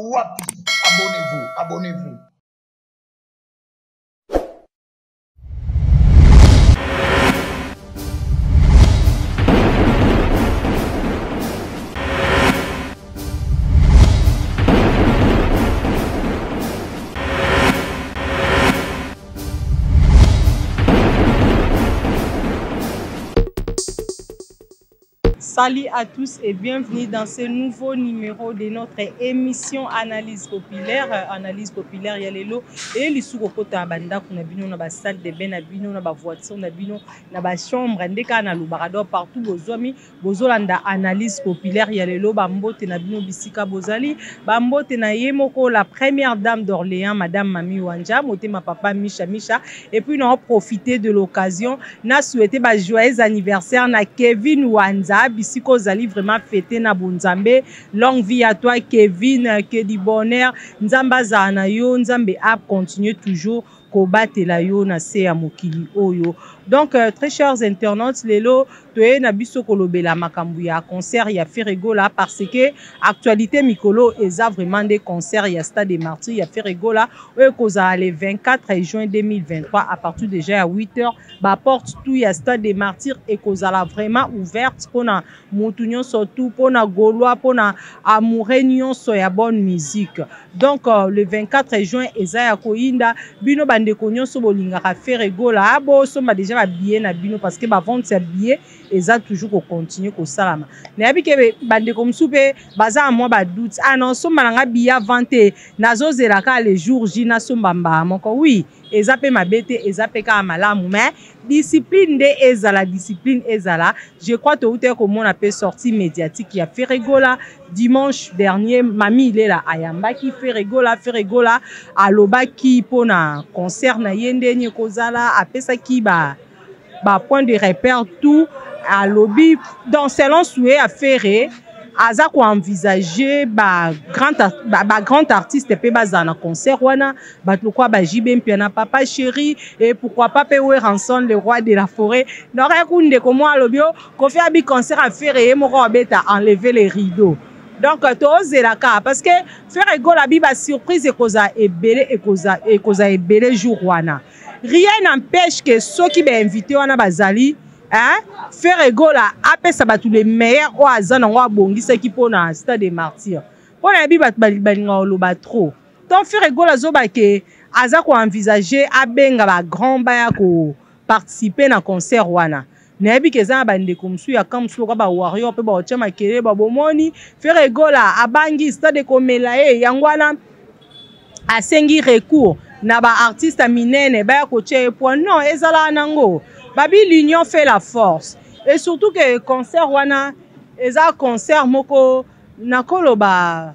wapi? Abonnez-vous, abonnez-vous. Salut à tous et bienvenue dans ce nouveau numéro de notre émission Analyse populaire. Analyse populaire ya lelo et lisusu kokota bandako na bino na ba salle de bain na bino na ba voiture na bino na ba chambre nde kaka nalobaka donc partout bozwami bozolanda analyse populaire ya lelo. Bambote na bino bisika bozali, bambote na ye moko la première dame d'Orléans, madame Mami Wanja motema papa Misha Misha. Et puis na profiter de l'occasion na souhaiter ba joyeux anniversaire na Kevin Wanza bisika ozali, vraiment fête na bonzambe. Longue vie à toi Kevin, que du bonheur, Nzambe azala na yo, Nzambe a continuer toujours kobatela yo na se ya mokili oyo. Donc très chers internautes, lelo toye na biso kolobela makambo ya concert ya Ferre Gola, parce que actualité mikolo eza vraiment nde concert ya Stade des Martyrs ya Ferre Gola oyo ekozala le 24 juin 2023 à partir déjà ya 8 heures. Baporte tout ya Stade des Martyrs ekozala vraiment ouverte mpona mutu nyonso tout, mpona Gaulois, mpona amoureux nyonso ya bonne musique. Donc le 24 juin eza ya koyinda. Bino bandeko nyonso bolingaka Ferre Gola, bosomba déjà babillet na bino, parce que bavente ya billet eza toujours kocontinue kosalama. Nayebi ke bandeko mosusu mpe baza na mwa badoute: ah non, somba na nga billet avant te, nazozela kaka le jour J nasomba mbala moko. Oui, eza mpe mabe te, eza mpe kaka malamu, mais discipline nde ezala, discipline ezala. Je crois touti komona mpe sortie médiatique ya Ferre Gola dimanche dernier. Mami Ilela ayambaki Ferre Gola. Ferre Gola alobaki mpona concert na ye ndeni ekozala, apesaki ba point de repère tout. Alobi donc selon souhait ya Ferre, aza koenvisage bagrand ba, ba artiste mpe bazala na concert wana, bato lokola ba JB Mpiana, Papa Chéri, et pourquoi pas mpe Werrason, le roi de la forêt. Donc eku ndeko mwa alobi o Kofi abi concert ya Ferre, ye moko abeta enlever les rideaux. Donc tozelaka, parce que Ferre Gola abi basurprise ekozala ebele, ekozala ebele jour wana. Rien n'empêche que soki bainvité wana bazali, hein, Ferre Gola apesa bato le meilleur oyo aza nango, abongisaki mpona Stade de Martyr. Mpo na yebi bato balingaka koloba trop. Donc Ferre Gola azoba ke aza koenvisage abenga bagrand baya koparticipe na concert wana. Nayebi ke eza na bandeko mosusu ya camp mosusu lokola bawarrior mpe baotya makelele, babomoni Ferre Gola abangi stade ekomela ye, yango wana asengi recours na baartiste ya minene baya kotia ye point. Non, ezalaka nango babi l'union fait la force, et surtout ke concert wana eza concert moko nakoloba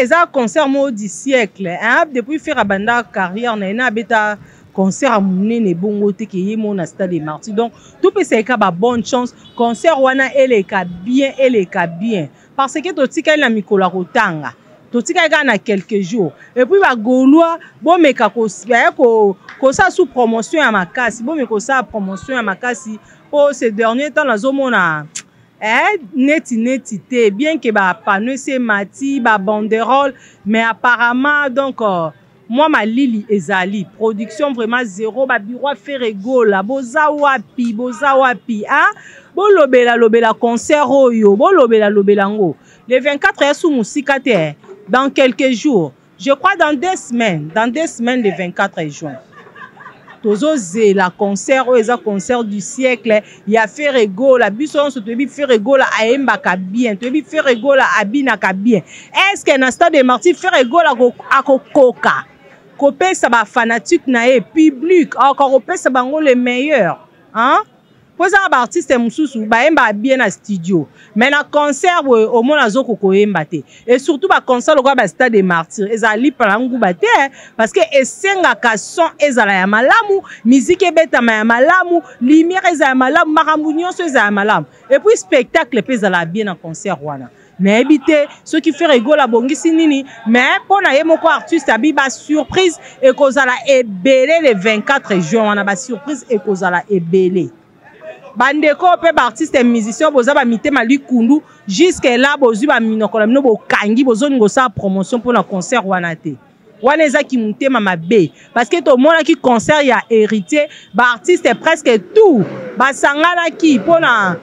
eza concert moko du siècle, hein? Depuis Ferre abanda carrière na ye, na abeta concert ya monene ebongo te ke ye mo na Stade de Martyr. Donc topesa ye ka babonne chance, concert wana eleka bien, eleka bien, parce que totikali na mikolo ya kotanga, totikali kaka na quelques jours. Et puis bagaulois bomeka kosala su promotion ya makasi, bomeka kosala promotion ya makasi, mpo ce dernier temps nazomona neti neti te, bien ke bapanneau esi emati, babanderole, mais apparemment donc mwa malili ezali, production vraiment zéro. Babureau ya Ferre Gola, boza wapi? Boza wapi? Ah, bolobela lobela concert oyo, bolobela lobela yango le 24 ya su mosika te, dans quelques jours, je crois dans 2 semaines, dans 2 semaines, le 24 juin. Tozozela concert oyo eza concert du siècle ya Ferre Gola. Biso nyonso toyebi Ferre Gola ayembaka bien, toyebi Ferre Gola abinaka bien. Est ce que na Stade de Martyr Ferre Gola akokoka kopesa bafanatique na ye, public, akoka kopesa bango le meilleur, hein? Mpo eza na baartiste mosusu bayembaka bien na studio, mais na concert boye omona azokoka koyemba te. Et surtout baconcert lokola bastade de Martyr ezala lipa na nguba te, parce que esengaka son ezala ya malamu, musique ebetama ya malamu, lumière ezala ya malamu, makambo nyonso ezala ya malamu, et puis spectacle mpe ezala bien na concert wana. Nayebi te soki Ferre Gola abongisi nini, mais mpo na ye moko artiste abi basurprise ekozala ebele le 24 juin wana, basurprise ekozala ebele. Bandeko mpe baartiste musicien, boza bamitema likundu jusque là, bozwi baminoko na bino, bokangi, bozolinga kosala promotion mpona concert wana te. Wana ezaki motema mabe, parce que tomonaki concert ya Héritier, baartiste presque tout basanganaki mpona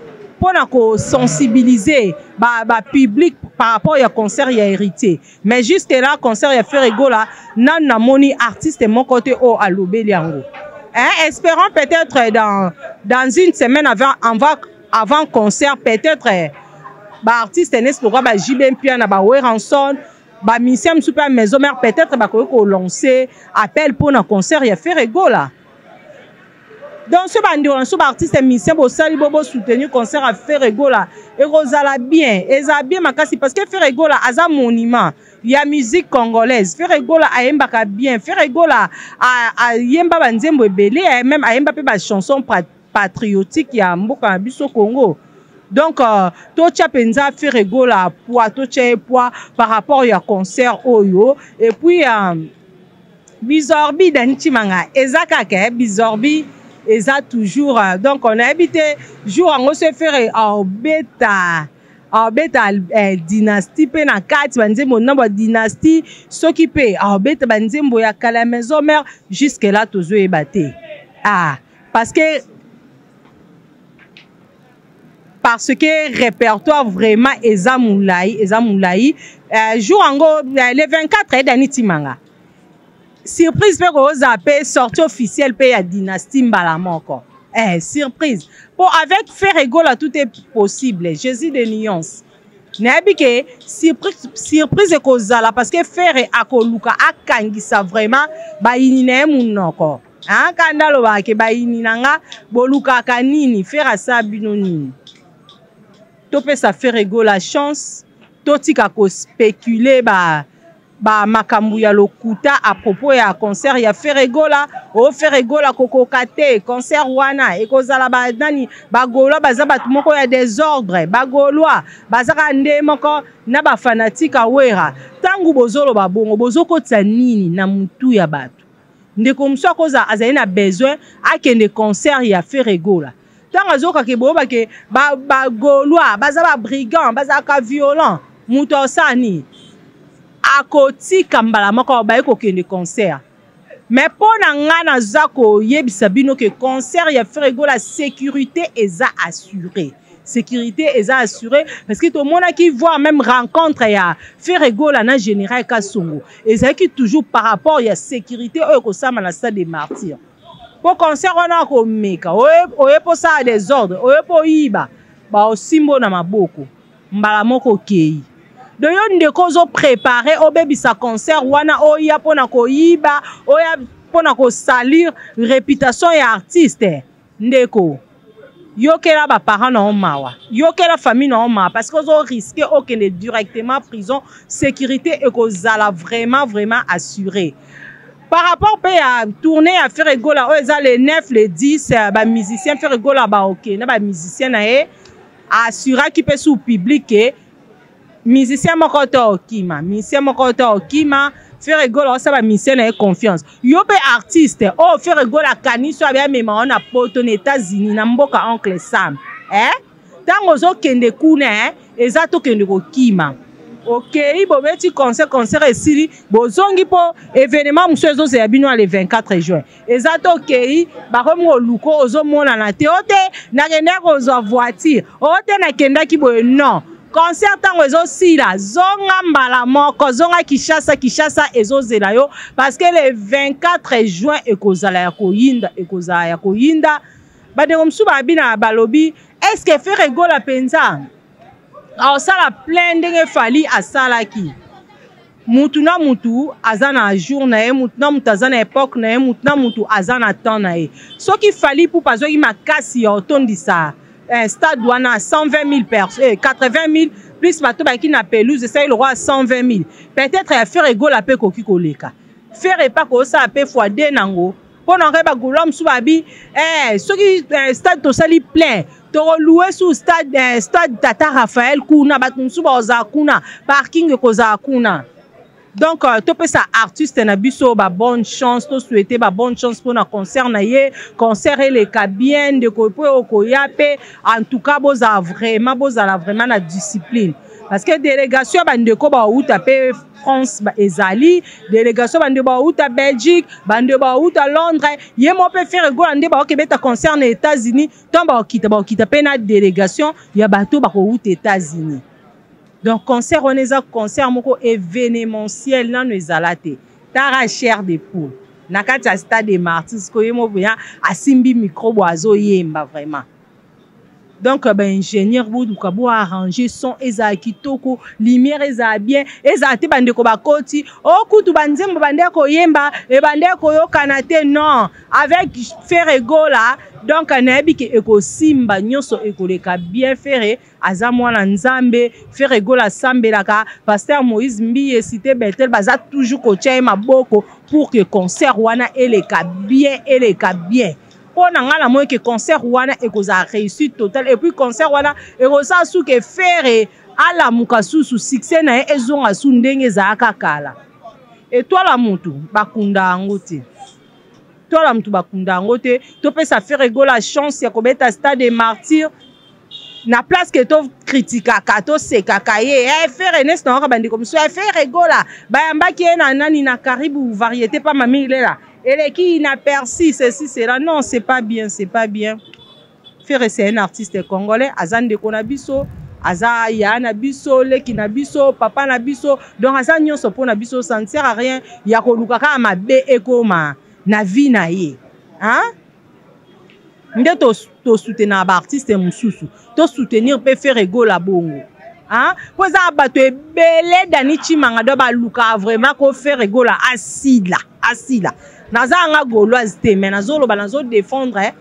kosensibiliser bapublic ba par rapport ya concert ya Héritier. Mais jusque là, concert ya Ferre Gola, nanu namoni artiste moko te oyo alobeli yango, hein? Espérons peut-être dans une semaine avant concert, peut-être baartiste nesi lokwa ba JB Mpiana, ba Werrason, bamusicien mosusu mpe ya Maison Mère, peut-être bakoki kolancer appel mpona concert ya Ferre Gola. Donc so bandeko na so baartiste musicien bosali bo bosoutenir concert ya Ferre Gola, ekozala bien, ezala bien makasi, parce que Ferre Gola aza monument ya musique congolaise. Ferre Gola ayembaka bien. Ferre Gola ayemba banzembo ebele, même ayemba mpe bachanson patriotique ya mboka na biso Congo. Donc totya mpenza Ferre Gola poids, totya ye poids par rapport ya concert oyo. Et puis bizorbi Dani Tshimanga eza kaka bizorbi eza toujours donc nayebi te jour yango so Ferre aobeta Dynastie mpe na kati banzembo na ba Dynastie, soki mpe aobeta banzembo ya kala ya Maison Mère, jusque là tozoyeba te. Ah, parce que répertoire vraiment eza molai, eza molai. Jour yango le 24, Dani Tshimanga, surprise mpe kozala mpe sortie officielle mpe ya Dynastie mbala moko, surprise po avec Ferre Gola tout est possible. Jésus de nuance, nayebi ke surprise, surprise ekozala, parce que Ferre akoluka akangisa vraiment bayini na ye munoko. Kanda alobaka ke bayini na nga bolukaka nini? Ferre asala bino nini? Topesa Ferre Gola chance, totika kospéculer ba bamakambo ya lokuta à propos ya concert ya Ferre Gola. O Ferre Gola kokoka te concert wana, ekozala banani? Bagaulois baza bato moko ya désordre, bagaulois bazaka nde moko na bafanatique awera. Ntango bozoloba bongo, bozokotisa nini na mutu ya bato? Ndeko mosusu akozala azali na besoin akende concert ya Ferre Gola, ntango azokake boyobake bagaulois baza babrigand, bazalaka violent, moto asala nini? Akotika mbala moko baye kokende concert. Mais mpo na ngai, naza koyebisa bino ke concert ya Ferre Gola, sécurité eza assuré, sécurité eza assuré, parce que tomonaki, voir même rencontre ya Ferre Gola na général Kasongo ezalaki toujours par rapport ya sécurité oyo ekosama na Stade de Martyr. Mpo concert wana akomeka oye mpo osala désordre, oye mpo oyiba, baosimbo na maboko mbala moko okei. Donc yo ndeko ozoprépare obebisa concert wana, oya mpona koyiba, oya mpona kosalir réputation ya artiste, ndeko, yokela baparent na yo mawa, yokela famille na yo mawa, parce que ozorisquer okende directement prison. Sécurité ekozala vraiment vraiment assuré. Par rapport mpe ya tournée ya Ferre Gola oyo eza le 9, le 10, bamusicien Ferre Gola baoke na bamusicien na ye, assuraki mpe su public ke musicien moko te okima, musicien moko te okima. Ferre Gola osala bamusicien na ye confiance. Yo mpe artiste oyo Ferre Gola akanisi oyo abe amema yo na Poto, na États-Unis, na mboka Oncle Sam, eh? Ntango ozokende kuna, eza tokende kokima, okei, bobeti concert, concert esili, bozongi mpo événement mosusu ezozela bino ya le 24 juin. Eza te okei, bakomi koluka, ozomonana te, o te nakendaki kozwa voiture, o te nakendaki boye. Non, concert ntango ezosila, zonga mbala moko, zonga Kinshasa. Kinshasa ezozela yo, parce que le 24 juin ekozala ya koyinda, ekozala ya koyinda. Bandeko mosusu babi na balobi: est ce que Ferre Gola mpenza aosala plein ndenge Fally asalaki? Mutu na mutu aza na jour na ye, mutu na mutu aza na époque na ye, mutu na mutu aza na temps na ye. Soki Fally Ipupa azwaki makasi ya otondisa stade wana 120 000 personnes, 80 000 plus bato bayaki na pelouse, esali lokwa 120 000, peut-être ya Ferre Gola mpe ekoki koleka. Ferre epa kosala mpe fois deux nango, mpo na ngai bagaulois mosusu babi soki stade tosali plein, tokolouer su stade, stade Tata Raphaël kuna, bato mosusu bakozala kuna, parking ekozala kuna. Donc topesa artiste na biso ba bonne chance, to souhaiter ba bonne chance pona concert na ye, concert eleka bien ndeko po okoya pe. En tout cas bozala vraiment, bozala vraiment na discipline, parce que délégation bandeko bauta pe France ezali, délégation bandeko bauta Belgique, bandeko bauta Londres, ye mo pe Ferre Gola nde baokebeta concert na États-Unis, to baokita baokita pe na délégation ya bato bakouta États-Unis. Donc concert wana eza concert moko événementiel, nano ezala te. Tara chair de poule na kati ya Stade de Martyrs, ko ye mo boya asimbi micro bo azoyemba vraiment. Donc ba ingénieur boluka bo arranger son ezala kitoko, lumière ezala bien, ezala te bandeko bakoti okutu banzembo bande koyemba ebande koyokana te. Non, avec Ferre Gola, donc nayebi ke ekosimba, nyonso ekoleka bien. Ferre aza mwana Nzambe, Ferre Gola asambelaka, pasteur Moïse Mbiye, Cité Betel, baza toujours kotia ye maboko pour que concert wana eleka bien, eleka bien. Mpo na ngai namoni ke concert wana ekozala réussite totale, et puis concert wana ekozala suke Ferre alamuka susu, succès na ye ezonga su ndenge ezalaka kala. Etwala mutu bakunda yango te, twala mutu bakunda yango te. Topesa Ferre Gola chance ya kobeta Stade de Martyr na place ke tokritikaka, tosekaka ye. Ferre nesi na waka bandeko mosusu, Ferre Gola bayambaki ye na nani na Karibu Variété pa mami lela eleki na persi, ceci cela. Non, c'est pas bien, c'est pas bien. Ferre, c'est un artiste congolais, aza ndeko na biso, aza ya na biso, leki na biso, papa na biso, donc aza nyonso mpo na biso. Ça ne sert à rien ya koluka kaka mabe ekoma na vie na ye, hein? Nde tosoutenaka baartiste mosusu, tosoutenir mpe Ferre Gola bongo, mpo eza bato ebele Dani Chimanga do balukaka vraiment ko Ferre Gola asila asila. Naza yanga Gauloise te, mais nazoloba, nazodéfendre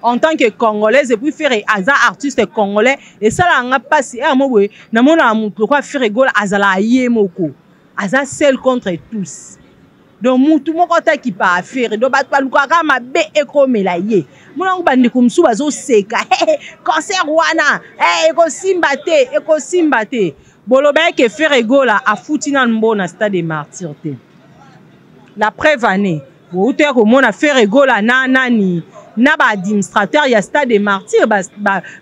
en tant que Congolaise, et puis Ferre aza artiste congolais. Esalaka nga mpasi ere mo boye namonaka motu lokola Ferre Gola azalaka ye moko, aza seul contre tous. Donc mutu moko atakipa affaire, donc bato balukaka mabe ekomela ye. Monango bandeko mosusu bazoseka concert wana ekosimba te, ekosimba te. Boloba eke Ferre Gola afuti nanu mbo na Stade de Martyr te. La preuve année bouta ya komona Ferre Gola na nani na baadministrateur ya Stade de Martyr,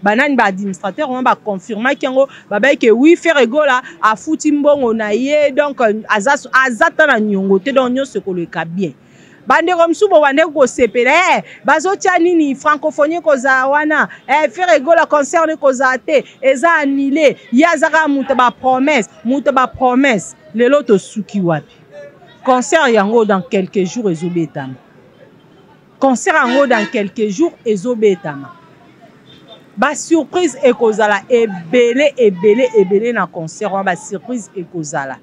banani baadministrateur wana baconfirmaki yango, babai ke oui, Ferre Gola afuti mbongo na ye, donc aza ta na niongo te, donc nyonso ekoleka bien. Bandeko mosusu bobandeki kosepela, bazotia nini, francophonie ekozala wana, Ferre Gola concert ekozala te, eza annulé, ye aza kaka moto bapromesse, moto bapromesse. Lelo tosuki wapi? Concert yango dans quelques jours ezobetama, concert yango dans quelques jours ezobetama. Basurprise ekozala ebele ebele ebele na concert wana, basurprise ekozala.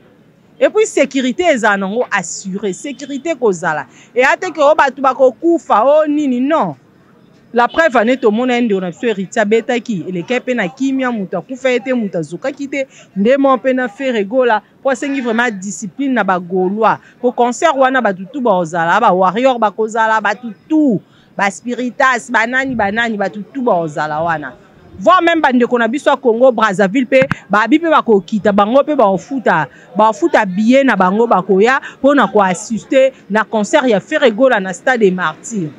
Et puis sécurité ezala nango assuré, sécurité ekozala, eya te ke oyo bato bakokufa o nini, non. La preuve ane tomona ye ndeko na biso Héritier abetaki, elekaki mpe na kimia, moto akufa ye te, moto azokaki te. Nde mo mpe na Ferre Gola mpo asengi vraiment discipline na bagaulois, po concert wana bato tu bakozala, bawarrior bakozala, bato tu baspiritas, banani banani, bato tu bakozala wana, voire même bandeko na biso ya Congo Brazzaville mpe babi mpe bakokita bango mpe bakofuta, bakofuta billet na bango, bakoya mpona koassiste na concert ya Ferre Gola na Stade de Martyr.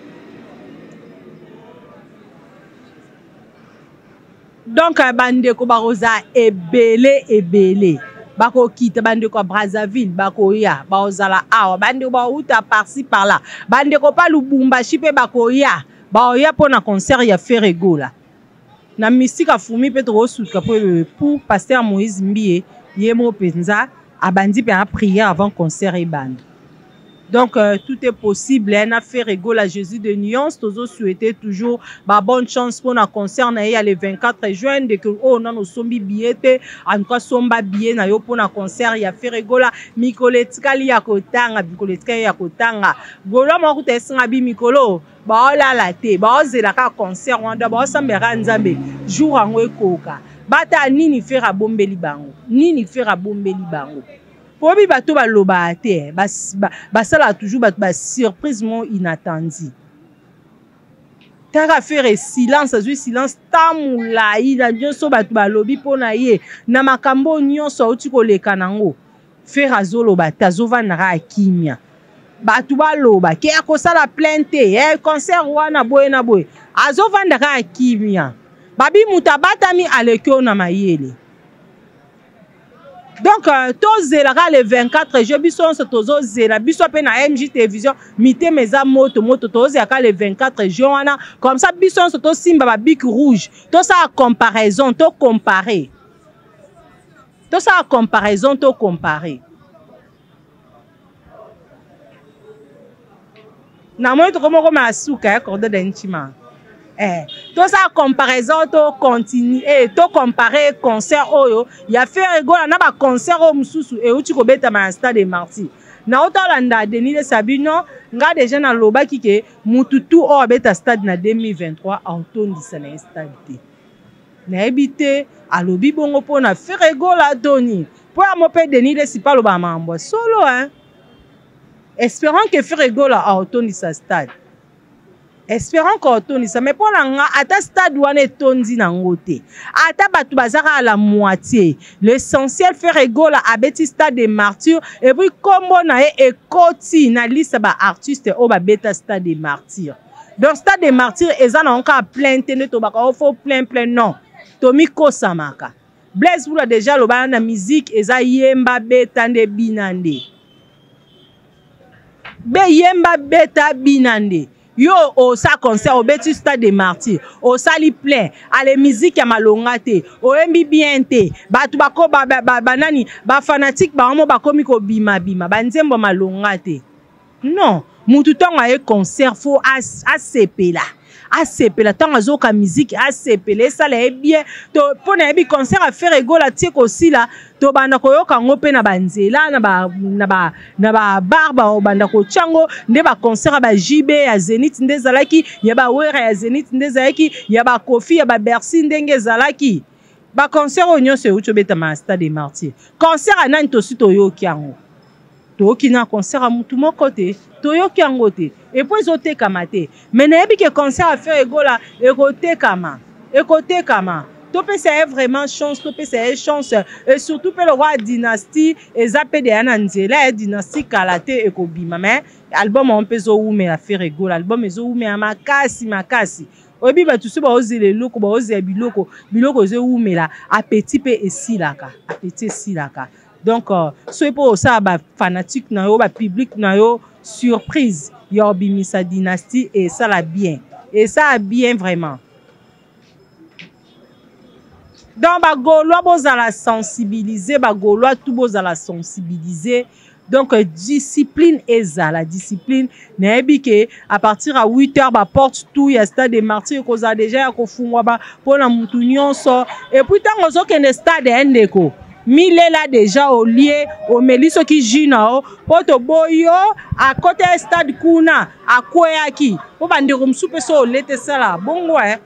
Donc bandeko bakozala ebele ebele, bakokita, bandeko ya Brazzaville bakoya, bakozala awa, bandeko bakouta par-ci par-là, bandeko pa Lubumbashi mpe bakoya, baoya mpona concert ya Ferre Gola na mystique afumi mpe tokosuka mpo pour pasteur Moïse Mbiye ye moko mpenza abandi mpe na prière avant concert ebanda. Donc tout est possible, hein, na Ferre Gola Jésus de nuance, tozo souhaiter toujours ba bonne chance pour na concert na ye le 24 juin. Ndeko oh nano sombi billet te, en tout cas somba billet na yo pour na concert ya Ferre Gola. Mikolo etikali ya kotanga, mikolo etikali ya kotanga. Gola moko te esinga bi mikolo baolala te, baozela kaka concert wana, baosambelaka Nzambe jour yango ekoka. Bata nini Ferre abombeli bango, nini Ferre abombeli bango. Oyebi bato balobaka te, basalaka toujours bato basurprise mo inattendu. Taka Ferre silence, azwi silence ta molai na nyonso bato balobi mpo na ye na makambo nyonso auti koleka nango. Ferre azoloba te, azovanda kaka kimia. Bato baloba ke akosala plein te, eh, concert wana boye na boye, azovanda kaka kimia. Babi moto abatami aleki oyo na mayele. Donc tozela kaka le 24 juin, biso nyonso tozozela, biso mpe na MJ Télévision mitema eza moto moto, tozela kaka le 24 juin wana, comme ça biso nyonso tosimba ba bic rouge, tosala comparaison, to comparer. Tosala comparaison, to comparer. Na moi toko moko ma suka ya cordon de nchima. Tosala comparaison, to continue, to comparer concert oyo ya Ferre Gola na ba concert oyo mosusu euti kobetama na Stade des Martyrs. Na otolanda Denis Lessie Sabino, nga déjà nalobaki ke mutu tu oyo abeta stade na 2023 antondisa na ye stade te. Nayebi te alobi bongo mpona Ferre Gola Tony. Po ya mo pe Denis Lessie pa aloba mambo solo hein. Espérons que Ferre Gola aotondisa stade. Espérons que aotondisa, mais mpona nga ata stade wana etondi nango te. Ata bato bazaka à la moitié. L'essentiel Ferre Gola abeti stade des Martyrs et puis kombo na ye ekoti na liste ba artistes oyo babeta stade des Martyrs. Donc stade des Martyrs eza na nka plein te nde tobaka o fo plein plein non. Tomikosamaka. Blaise Bula déjà loba na musique eza yemba beta nde bina nde. Be yemba beta bina nde. Yo osa concert obeti stade des Martyrs, osali plein, ale musique ya malonga te, oyembi bien te. Batu bako ba, ba, ba, ba nani, ba fanatique ba mo bakomi ko bima bima, ba nzembo malonga te. Non, mutu tango aye concert faut asepela. Asepela tango azoka musique, asepela esala ye bien. To po na yebi concert a Ferre Gola tie kosila, to banda koyoka ngo pe na ba nzela, na ba bar ba banda kotyango nde ba concert ba JB ya Zenith nde ezalaki, ya ba Wera ya Zenith nde ezalaki, ya ba Koffi ya ba Bercy ndenge ezalaki. Ba concert oyo nyonso euti obetama na Stade des Martyrs. Concert ya nani tosi toyoki yango? Toyoki na concert ya mutu moko te, toyoki yango te. Et puis ezotekama te. Mais nayebi ke concert ya Ferre Gola ekotekama, ekotekama. Topesa ye vraiment chance, topesa ye chance. Et surtout pe lokwa dynastie eza pe deya na nzela ya dynastie kala te ekobima. Mais album yango mpe ezowumela Ferre Gola, album ezowumela makasi makasi. Oyebi bato so baozela eloko, baozela biloko, biloko ezowumela, appétit pe esilaka, appétit esilaka. Donc soki mpo osala ba fanatique na yo, ba public na yo surprise ya obimisa dynastie esala bien, esala bien vraiment. Donc ba Gaulois bozala sensibiliser, ba Gaulois tout bozala sensibiliser. Donc discipline ezala, discipline. Nayebi ke à partir à 8 heures ba porte tout ya stade des Martyrs kozala déjà ya kofungwa ba pona mutu nyonso. Et puis tango ozokende stade ya ndeko, milela déjà au lieu omeli soki jus na yo po toboyi yo à côté ya stade kuna akweyaki po bandeko mosusu mpe so olete esala bongo, eh.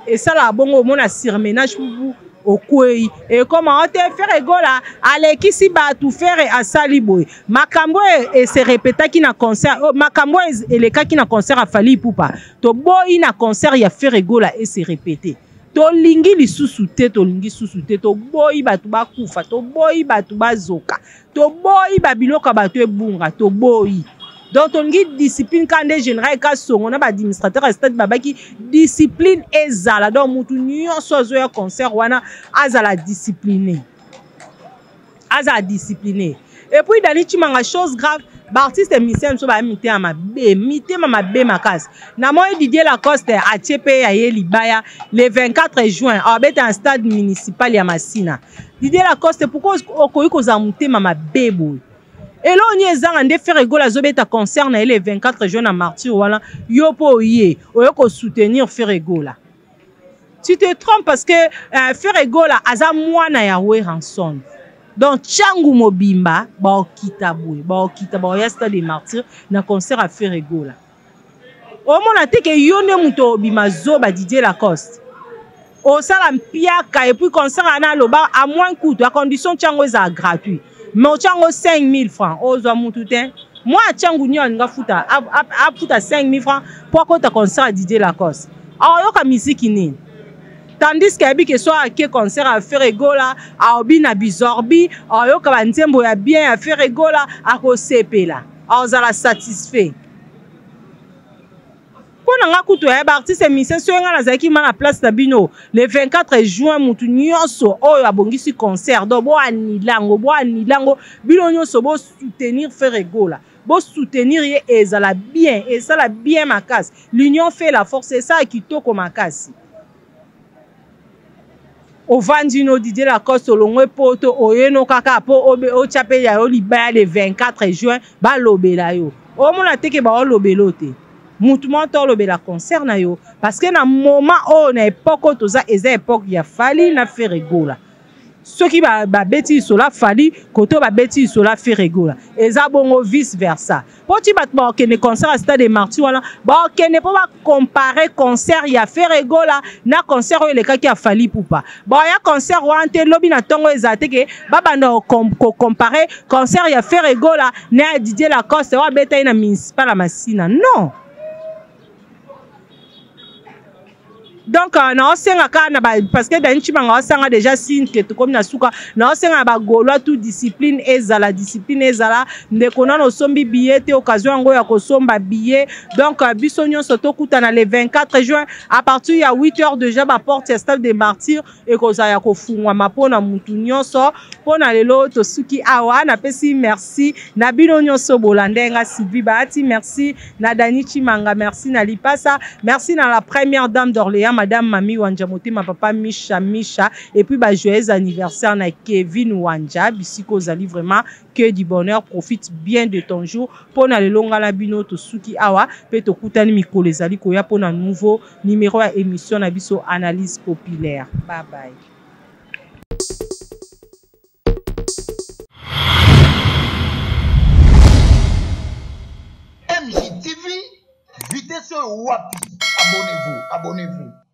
Esala bongo omona surmenage pupu okwei. Et comme on te Ferre Gola alekisi bato, Ferre asali boye. Makambo e se répétaki na concert, oh, makambo elekaki na concert ya Fally Ipupa. Toboyi na concert ya Ferre Gola e se répéter. Tolingi lisusu te, tolingi susu te, toboyi bato bakufa, toboyi bato bazoka, toboyi ba biloko ya bato ebunga, toboyi. Donc tolingi discipline ka nde général Kasongo na ba administrateur ya stade babaki discipline ezala. Donc mutu nyonso azoya concert wana azala discipliné, azala discipliné. Et puis Dany Tshimanga, chose grave, ba artiste musicien biso ba mitema mabe, mitema mabe makasi. Na moi Didier Lacoste atie pe ya ye libaya le 24 juin abeta un stade municipal ya Masina. Didier Lacoste, pourquoi okoyi kozala motema mabe boye? Eloko nini ezanga nde Ferre Gola azobeta concert na ye le 24 juin na Martyr wana, yo po oye, oye ko soutenir Ferre Gola. Tu te trompes parce que Ferre Gola aza mwana ya Werrason. Donc Tshangu mobimba ba okita boye, ba okita ba oya stade des Martyrs na concert ya Ferre Gola. Omona te ke yo nde moto obima zoba Didier Lacoste. Osala mpiaka et puis concert ana loba à moins coût, à condition Tshangu eza gratuit. Mais Tshangu 5000 francs, ozwa mutu te. Moi Tshangu nyo nga futa, a futa 5000 francs pour kota concert ya Didier Lacoste. Ayoka musique nini? Tandis que ayebi ke so ake concert ya Ferre Gola, aobina bizorbi, aoyoka banzembo ya bien ya Ferre Gola, akosepela, aozala satisfait. Mpo na nga kutu ya baartiste musicien, soki nga nazalaki ma na place na bino le 24 juin, mutu nyonso oyo abongisi concert, donc boanila yango, boanila yango bino nyonso, bosoutenir Ferre Gola, bosoutenir ye, ezala bien, esala bien makasi. L'union fait la force, esala kitoko makasi. Ovandi no Didier Lacoste, olongwe poto, oyeno kaka mpo otya mpe ya yo libaya le 24 juin, balobela yo, omona te ke baolobela o te, mutu moko to olobela concert na yo, parce que na moment oyo, na époque oyo toza, eza époque ya Fally na Ferre Gola. Soki babeti lisolo ya Fally kote oyo, babeti lisolo ya Ferre Gola, eza bongo vice versa. Mpo ti bato bakokende concert ya Stade Martyrs wana, bakokende mpo bacompare concert ya Ferre Gola na concert oyo elekaki ya Fally Ipupa. Baya concert wana te lobi na ntongo, ezala te ke babanda kocompare concert ya Ferre Gola na ya Didier Lacoste oyo abeta ye na municipal ya Masina. Non, donc naosenga kaka na ba, parce que Dani Chimanga osanga déjà signe ke tokomi na suka. Naosenga na bagaulois tout, discipline ezala, discipline ezala. Ndeko, nano osombi billet te, occasion yango ya kosomba billet. Donc biso nyonso tokutana le 24 juin à partir ya 8 heures. Déjà baporte ya Stade de Martyr ekozala ya kofungwama mpona mutu nyonso. Mpo na lelo tosuki awa. Napesi merci na bino nyonso bolanda nga Sylvie Bahati, merci na Dani Chimanga, merci na Lipasa, merci na la première dame d'Orléans, madame Mami Wanja Motema, papa Misha Misha, et puis ba joyeux anniversaire na Kevin Wanja bisiko ozali. Vraiment que du bonheur, profite bien de ton jour. Mpo na lelo, nga na bino tosuki awa mpe tokutani mikolo ezali koya mpo na nouveau numéro ya émission na biso Analyse populaire. Bye bye. MJTV, vitesse wapi? Abonnez-vous, abonnez-vous.